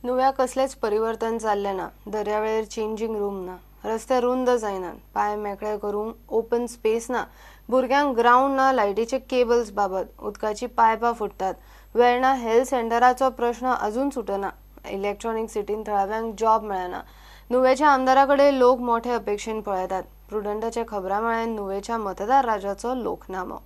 नुव्या कसलेच परिवर्तन जाल्लें ना. दर्यावेळेर चेंजींग रूम ना, रस्ते रुंद जायनात, पांय मेकळे करूंक ओपन स्पेस ना, भुरग्यांक ग्रावंड ना, लायटीचे केबल्स बाबत, उदकाची पायपां फुट्टात. वेर्णा हेल्थ सेंटराचो प्रश्न अजून सुटना. इलेक्ट्रॉनिक सिटीन थळाव्यांक जॉब मेळना. नुवेच्या आमदारा कडेन लोक मोठे अपेक्षेन पळयतात. प्रुडंटाच्या खबरां म्हळ्यार नुवेच्या मतदार राजाचो लोकनामो.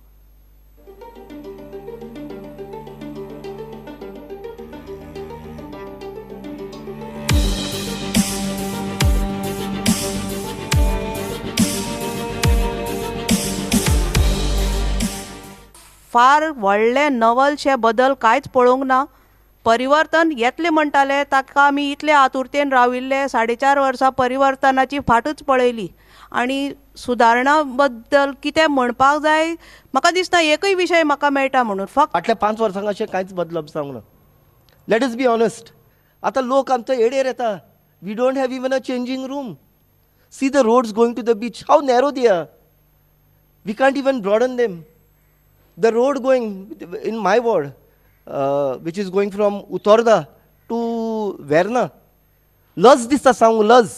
फार व्हडले नवलशे बदल कांयच पळोवंक ना. परिवर्तन येतलें म्हणटाले ताका आमी इतले आतुरतेन राविल्ले. 4.5 वर्सां परिवर्तनाची फाटूच पळयली आनी सुदारणा बद्दल कितें म्हणपाक जाय म्हाका दिसता एकूय विशय म्हाका मेळटा म्हणून. फक्त फाटल्या 5 वर्सांक अशें कांयच बदलप जावंक ना. Let us be honest. आतां लोक आमचो एडेर येता. We don't have even a changing room. See the roads going to the beach, how narrow they are. We can't even broaden them. The road going in my ward, which is going from Utorda to Verna, लज दिसता सांगू, लज.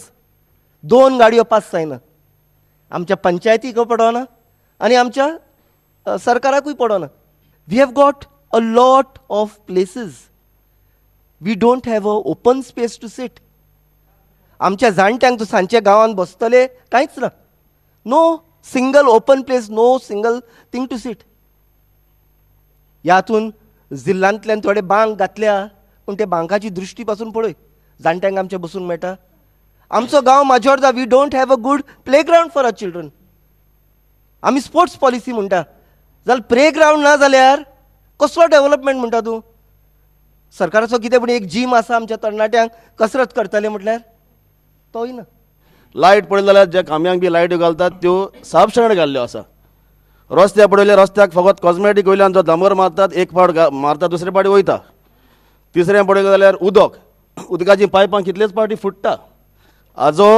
2 गाडयो pass जायना. आमच्या पंचायतीक पडना आनी आमच्या सरकाराकूय पडना. We have got a lot of places. We don't have a open space to sit. आमच्या जाणट्यांक तूं सांजच्या गांवांत बसतले कांयच ना. No single open place, no single thing to sit. ह्यातून जिल्ल्यांतल्यान थोडे बांक घातल्या, पूण ते बांकाची दृश्टी पासून पळय जाणट्यांक आमच्या बसूंक मेळटा. आमचो गांव Majorda, we don't have a good playground for our children. आमी स्पोर्ट्स पॉलिसी म्हणटा, जाल्यार प्लेग्रावंड ना जाल्यार कसलो डेवलपमेंट म्हणटा तूं? सरकाराचो कितें पूण एक जीम आसा आमच्या तरणाट्यांक कसरत करतले म्हटल्यार तोय ना. लायट पळयली जाल्यार ज्या काम्यांक बी लायट्यो घालतात त्यो साफ शेणेर घाल्ल्यो आसा. रस्त्या पळयले रस्त्याक फकत कॉस्मेटीक वयल्यान जो डांबर मारतात, एक फावट मारता दुसरे फावटी वयता. तिसरें पळयलें जाल्यार उदक, उदकाचीं पायपां कितलेच फावटी फुट्टा. हाजो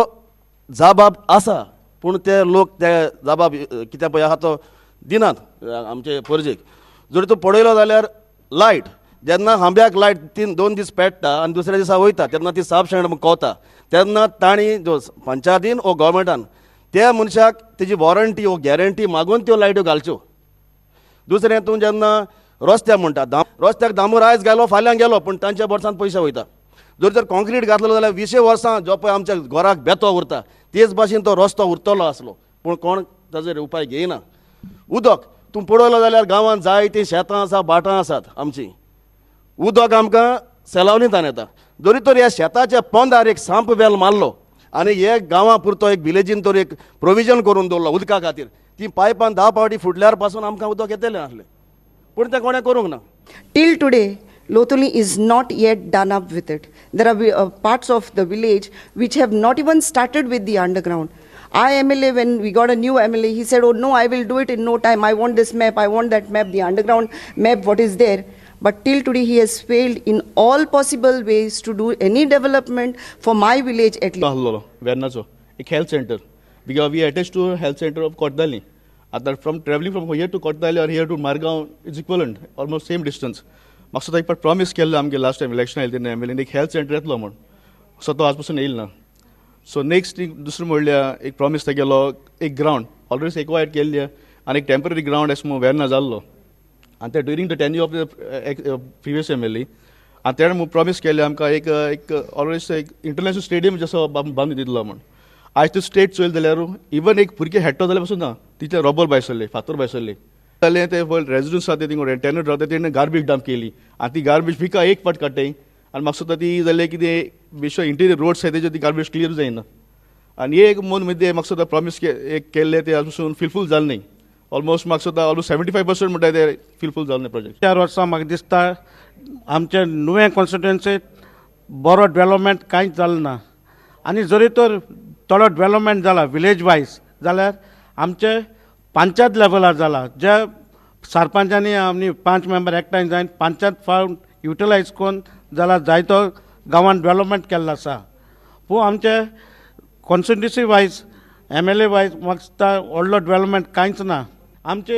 जाबाब आसा, पूण ते लोक ते जाबाब कितें पळय आहा तो दिनात आमचे परजेक. जर तूं पळयलो जाल्यार लायट जेन्ना आंब्याक लायट 3-2 दीस पेट्टा आनी दुसऱ्या दिसा वयता तेन्ना ती साफ शेण कोता. तेन्ना तांणी जो पंचायतीन वो गोवोरमेंटान त्या मनशाक तेजी वॉरंटी वो गॅरंटी मागून त्यो लायट्यो घालच्यो. दुसरें तूं जेन्ना रस्त्याक म्हणटा, रस्त्याक डांबर आयज घालो फाल्यां गेलो, पूण तांच्या बोर्सान पयशे वयता. जर तर कॉन्क्रीट घातलो जाल्यार 20 वर्सां जो पळय आमच्या घराक बेतो उरता तेच भाशेन तो रस्तो उरतलो आसलो, पूण कोण ताचेर उपाय घेयना. उदक तूं पळयलो जाल्यार गांवांत जायतीं शेतां आसा, भाटां आसात आमचीं. उदक आमकां सेलावलींतान येता. जरी तर ह्या शेताच्या पोंदार एक सांप वेल मारलो आनी हे गांवां पुरतो एक विलेजीन तर एक प्रोविजन करून दवरलो उदका खातीर, ती पायपान 10 फावटी फुटल्यार पासून आमकां उदक येतलें आसलें, पूण तें कोणें करूंक ना. Till today Loutolim is not yet done up with it. There are parts of the village which have not even started with the underground. Our MLA, when we got a new MLA, he said, oh no, I will do it in no time. I want this map, I want that map, the underground map, what is there. But till today he has failed in all possible ways to do any development for my village at least. वेर्नाचो एक health centre, because we attach to health centre of Cortalim. आतां from travelling from here to Cortalim or here to Margao is equivalent, almost same distance. म्हाका सुद्दां एक फावट promise केल्लो आमगे last time election आयलें तेन्ना एम एल एन एक हेल्थ सेंटर येतलो म्हूण, सो तो आज पासून येयल ना. सो नेक्स्ट दुसरें म्हणल्यार एक प्रॉमीस तेगेलो एक ग्रावंड ऑलरेडी एक्वायर्ड केल्ली आनी एक टेम्पररी ग्रावंड एशें म्हूण वेर्ना जाल्लो आनी ते during the tenure of the previous M L A आनी तेणें प्रॉमीस केल्लें आमकां एक एक ऑलरेडी एक इंटरनॅशनल स्टेडियम जसो बांदून दितलो म्हूण. आयज तूं स्टेट चोयलें जाल्यार इवन एक भुरगें खेळटलो जाल्यार पसून ना, तितले रबर भायसरले, फातर भायसरले जालें. ते रेजिडंट्स आसा ते थिंग टेनंट रावता तेणें गार्बेज डंप केली आनी ती गार्बेज पिका एक फावट काडटाय आनी म्हाका सुद्दां ती जालें कितें बेश्टो इंटिरियर रोड्स आसाय तेजेर ती गार्बेज क्लियर जायना. आनी एक मोन मदीं म्हाका सुद्दां प्रॉमीस एक केल्लें तें आजून फुलफील जालें न्ही. ऑलमोस्ट म्हाका सुद्दां ऑलमोस्ट 75% म्हणटा ते फुलफील जालें प्रोजेक्ट. 4 वर्सां म्हाका दिसता आमच्या नुवें कॉन्स्टिट्युएन्सीत बरो डेवलपमेंट कांयच जालें ना. आनी जरी तर थोडो डेवलपमेंट जाला विलेज वायज जाल्यार आमचे पंचायत लेवलार जाला, ज्या सरपंचांनी आमी 5 मेंबर एकठांय जावन पंचायत फंड युटिलायज करून जाल्यार जायतो गांवांत डेवलपमेंट केल्लो आसा. पूण आमचे constituency wise M L A wise म्हाका दिसता व्हडलो डेवलपमेंट कांयच ना. आमचे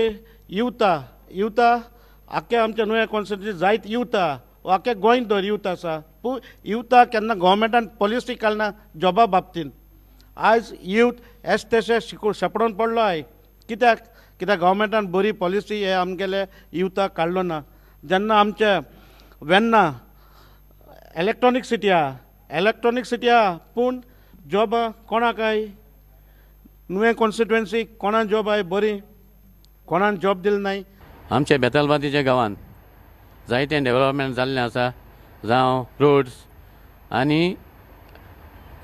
युथा आख्खे आमच्या नुवें कॉन्स्टिट्युएन्सी जायत युथा आख्खे गोंय दर युथ आसा. पूण युथाक केन्ना गोवोरमेंटान पॉलिसी काडना जॉबा बाबतीन. आयज यूथ एस तशें शिकून शेपडोन पडलो आहाय. कित्याक कित्याक गोवोरमेंटान बरी पॉलिसी हे आमगेले युथाक काडलो ना. जेन्ना आमचे वेन्ना इलेक्ट्रॉनीक सिटी आहा, इलेक्ट्रॉनीक सिटी आहा, पूण जॉबां कोणाक आहाय? नुवें कॉन्स्टिट्युएन्सी कोणाक जॉब आहाय बरी? कोणाक जॉब दिली नाय. आमच्या बेतालबातीच्या गांवांत जायतें डेवलपमेंट जाल्लें आसा, जावं रोड्स आनी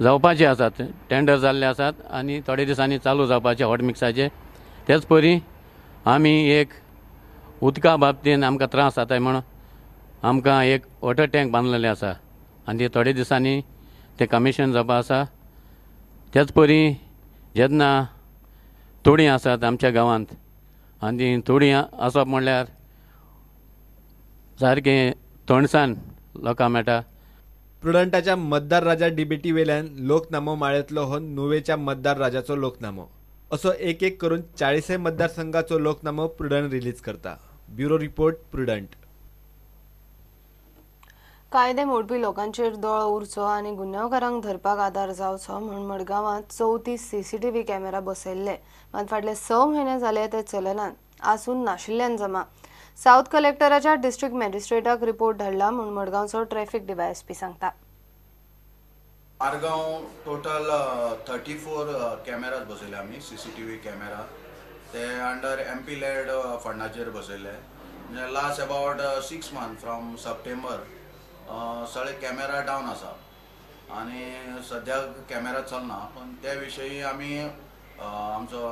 जावपाचे आसात, टेंडर जाल्ले आसात आनी थोडे दिसांनी चालू जावपाचे हॉट मिक्साचे. तेच परी आमी एक उदका बाबतीन आमकां त्रास जाताय म्हूण आमकां एक वॉटर टँक बांदलेलें आसा आनी ते थोडे दिसांनी तें कमिशन जावपा आसा. तेच परी जेन्ना तोडी आसात आमच्या गांवांत आनी तोडी आसप म्हणल्यार सारकें थंडसाण लोकांक मेळटा. प्रुडंटाच्या मतदार राजा डिबेटी वेल्यान लोकनामो माळेंतलो हो नुवेच्या मतदार राजाचो लोकनामो. असो एक एक करून 40 मतदारसंघाचो लोकनामो प्रुडंट रिलीज करता. Bureau report, Prudent. कायदे मोडपी लोकांचेर दोळो उरचो आनी गुन्यांवकारांक धरपाक आदार जावचो म्हूण मडगांवांत 34 सीसीटीव्ही कॅमेरा बसयल्ले, मात फाटले 6 म्हयने जाले ते चलनात, आसून नाशिल्ल्यान जमा. सावथ कलेक्टराच्या डिस्ट्रिक्ट मॅजिस्ट्रेटाक रिपोर्ट धाडला म्हूण मडगांवचो ट्रॅफिक डीवायएसपी सांगता. मारगांव टोटल 34 कॅमेराज बसयले आमी, सीसीटीव्ही कॅमेरा ते अंडर एमपी लॅड फंडाचेर बसयले. Last about 6 month from September सगळे कॅमेरा डावन आसा आनी सद्याक कॅमेरा चलना. पण त्या विशयी आमी आमचो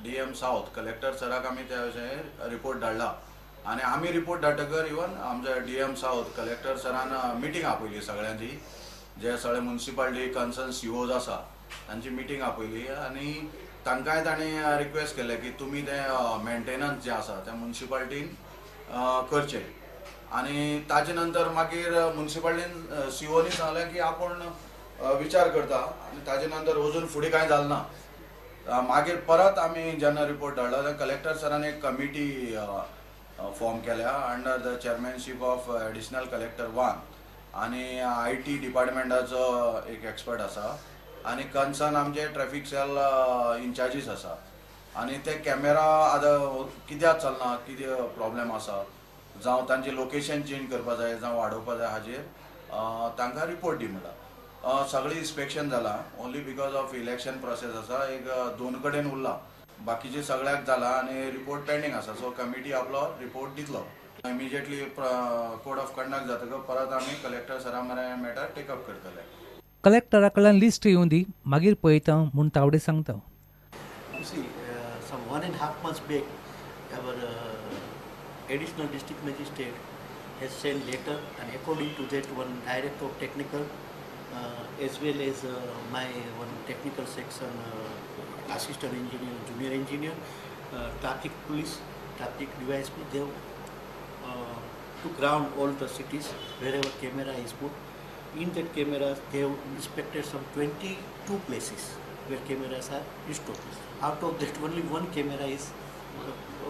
डीएम सावथ कलेक्टर सराक आमी त्या विशयी रिपोर्ट धाडला आनी आमी रिपोर्ट धाडटकर इवन आमच्या डीएम सावथ कलेक्टर सरान मिटींग आपयली सगळ्यांची, जे सगळे मुन्सिपालिटी कन्सर्न सीओज आसा तांची मिटींग आपयली आनी तांकांय तांणी रिक्वेस्ट केलें की तुमी तें मेंटेनन्स जें आसा तें मुन्सिपालिटीन करचें. आनी ताजे नंतर मागीर मुन्सिपालिटीन सीओनी सांगलें की आपूण विचार करता आनी ताजे नंतर अजून फुडें कांय जालें ना. मागीर परत आमी जेन्ना रिपोर्ट धाडलो तेन्ना कलेक्टर सरान एक कमिटी फॉर्म केल्या under the chairmanship of additional collector 1 आनी I T डिपार्टमेंटाचो एक एक्सपर्ट आसा आनी कन्सर्न आमचे ट्रॅफिक सेल इन्चार्जीस आसा आनी ते कॅमेरा आतां कित्याक चलना, कितें प्रॉब्लेम आसा, जावं तांचें लोकेशन चेंज करपा जाय जावं वाडोवपा जाय हाजेर तांकां रिपोर्ट दी म्हणला. सगळें इन्स्पेक्शन जालां, only because of election process आसा, एक 2 कडेन उरला, बाकीचे सगळ्याक जाला आनी रिपोर्ट पेंडींग आसा. सो कमिटी आपलो रिपोर्ट दितलो इमिजिएटली. कोड ऑफ कंडक्ट जातकच परत आमी कलेक्टर सरा मेरेन मॅटर टेकअप करतले. कलेक्टरा कडल्यान लिस्ट येवन दी, मागीर पळयता म्हूण तावडे सांगता. Some 1.5 months back, our additional district magistrate has sent letter, and according to that, one director of technical as well as my one technical section assistant engineer, junior engineer, traffic police, traffic DYSP, they took round all the cities wherever camera is put. In that cameras, they have inspected some 22 places where cameras are installed. Out of that, only one camera is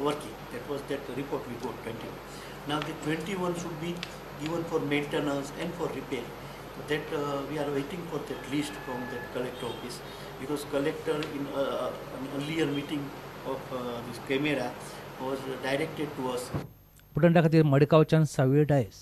working. That was that report we got, 21. Now the 21 should be given for maintenance and for repair. That we are waiting for that list from that collector office, because collector in an earlier meeting of this camera was directed to us. प्रुडंटा खातीर मडगांवच्यान सावियो डायस.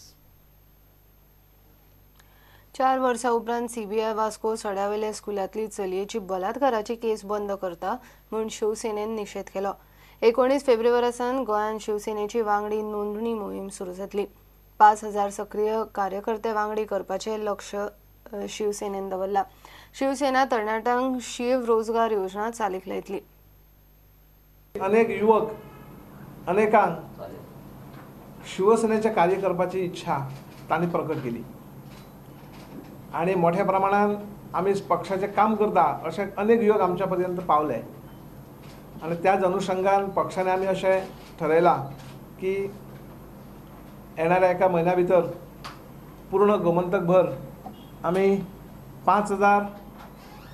4 वर्सां उपरांत CBI Vasco सड्यावेल्या स्कुलांतली चलयेची बलात्काराची केस बंद करता म्हूण शिवसेनेन निशेध केलो. 19 फेब्रुवारी सावन गोंयांत शिवसेनेची वांगडी नोंदणी मोहीम सुरू जातली. 5000 सक्रीय कार्यकर्ते वांगडी करपाचें लक्ष शिवसेनेन दवरलां. शिवसेना तरणाट्यांक शिव रोजगार योजना चालीक लायतली. अनेक युवक अनेकांक शिवसेनेचें कार्य करपाची इच्छा तांणी प्रकट केली आनी मोठ्या प्रमाणान आमी पक्षाचें काम करता अशें अनेक युवक आमच्या पर्यंत पावले आनी त्याच अनुशंगान पक्षाने आमी अशें ठरयलां की येणाऱ्या एका म्हयन्या भितर पूर्ण गोमंतकभर आमी 5000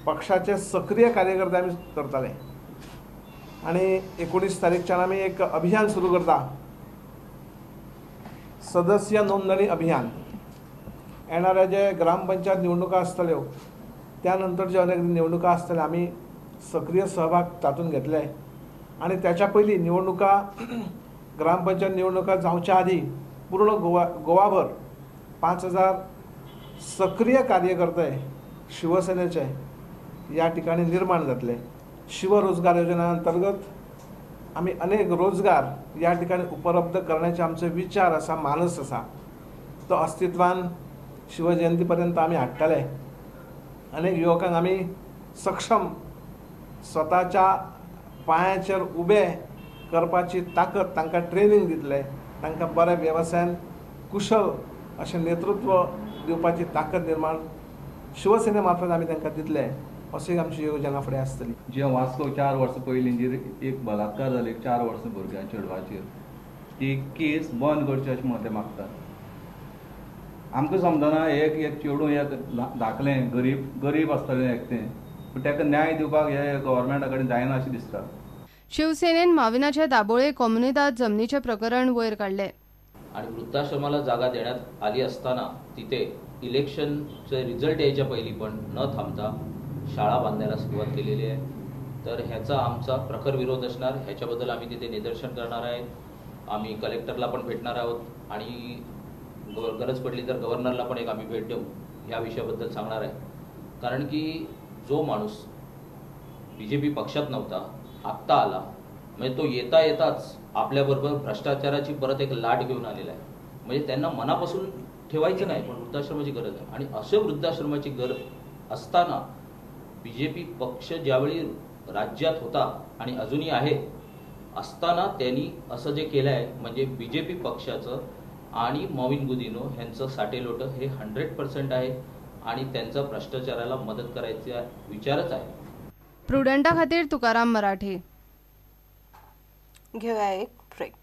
पक्षाचे सक्रीय कार्यकर्ते आमी करतले आनी 19 तारीखच्यान आमी एक अभियान सुरू करता, सदस्य नोंदणी अभियान. येणाऱ्या जे ग्रामपंचायत निवडणुका आसतल्यो त्यानंतर ज्यो अनेक निवडणुका आसतल्यो आमी सक्रीय सहभाग तातूंत घेतले आनी त्याच्या पयलीं निवडणुका ग्रामपंचायत निवडणुका जावच्या आदी पूर्ण गोवाभर 5000 सक्रीय कार्यकर्ते शिवसेनेचे या ठिकाणी निर्माण जातले। शिवरोजगार योजना अंतर्गत आमी अनेक रोजगार या ठिकाणी उपलब्ध करण्याचे आमचे विचार आसा, मानस आसा, तो अस्तित्वान शिवजयंती पर्यंत आमी हाडटले। अनेक युवकांक आमी सक्षम स्वताच्या पांयाचेर उबे करपाची ताकद तांकां ट्रेनींग दितले, तांकां बऱ्या वेवसायान कुशल अशें नेतृत्व दिवपाची ताकद निर्माण शिवसेने मार्फत आमी तांकां दितले अशी आमची योजना फुडें आसतली। जे वास्को 4 वर्सां पयलीं जी एक बलात्कार जाले 4 वर्सां भुरग्यां चेडवाचेर, ती केस बंद करची अशें म्हणून ते मागतात। आमकां समजना एक एक चेडूं एक धाकलें गरीब गरीब आसतलें एक तें, पूण ताका न्याय दिवपाक हे गव्हर्मेंटा कडेन जायना अशें दिसता। शिवसेनेन माविनाच्या दाबोळे कोमुनिदाद जमनीचे प्रकरण वयर काडले आणि वृद्धाश्रमाला जागा देण्यात आली असताना तिथे इलेक्शनचे रिझल्ट यायच्या पहिली पण न थांबता शाळा बांधायला सुरुवात केलेली आहे। तर ह्याचा आमचा प्रखर विरोध असणार, ह्याच्याबद्दल आम्ही तिथे निदर्शन करणार आहे, आम्ही कलेक्टरला पण भेटणार आहोत आणि गरज पडली तर गव्हर्नरला पण एक आम्ही भेट देऊ ह्या विषयाबद्दल सांगणार आहे। कारण की जो माणूस बीजेपी पक्षात नव्हता आत्ता आला, म्हणजे तो येता येताच आपल्याबरोबर भ्रष्टाचाराची परत एक लाट घेऊन आलेला आहे। म्हणजे त्यांना मनापासून ठेवायचं नाही पण वृद्धाश्रमाची गरज आहे आणि असे वृद्धाश्रमाची गरज असताना बीजेपी पक्ष ज्यावेळी राज्यात होता आणि अजूनही आहे असताना त्यांनी असं जे केलं आहे म्हणजे बीजेपी पक्षाचं आणि मॉविन गुदिनो यांचं साटेलोटं हे 100% आहे आणि त्यांचा भ्रष्टाचाराला मदत करायचा विचारच आहे। प्रुडंटा खातीर तुकाराम मराठे. घेऊया एक ब्रेक.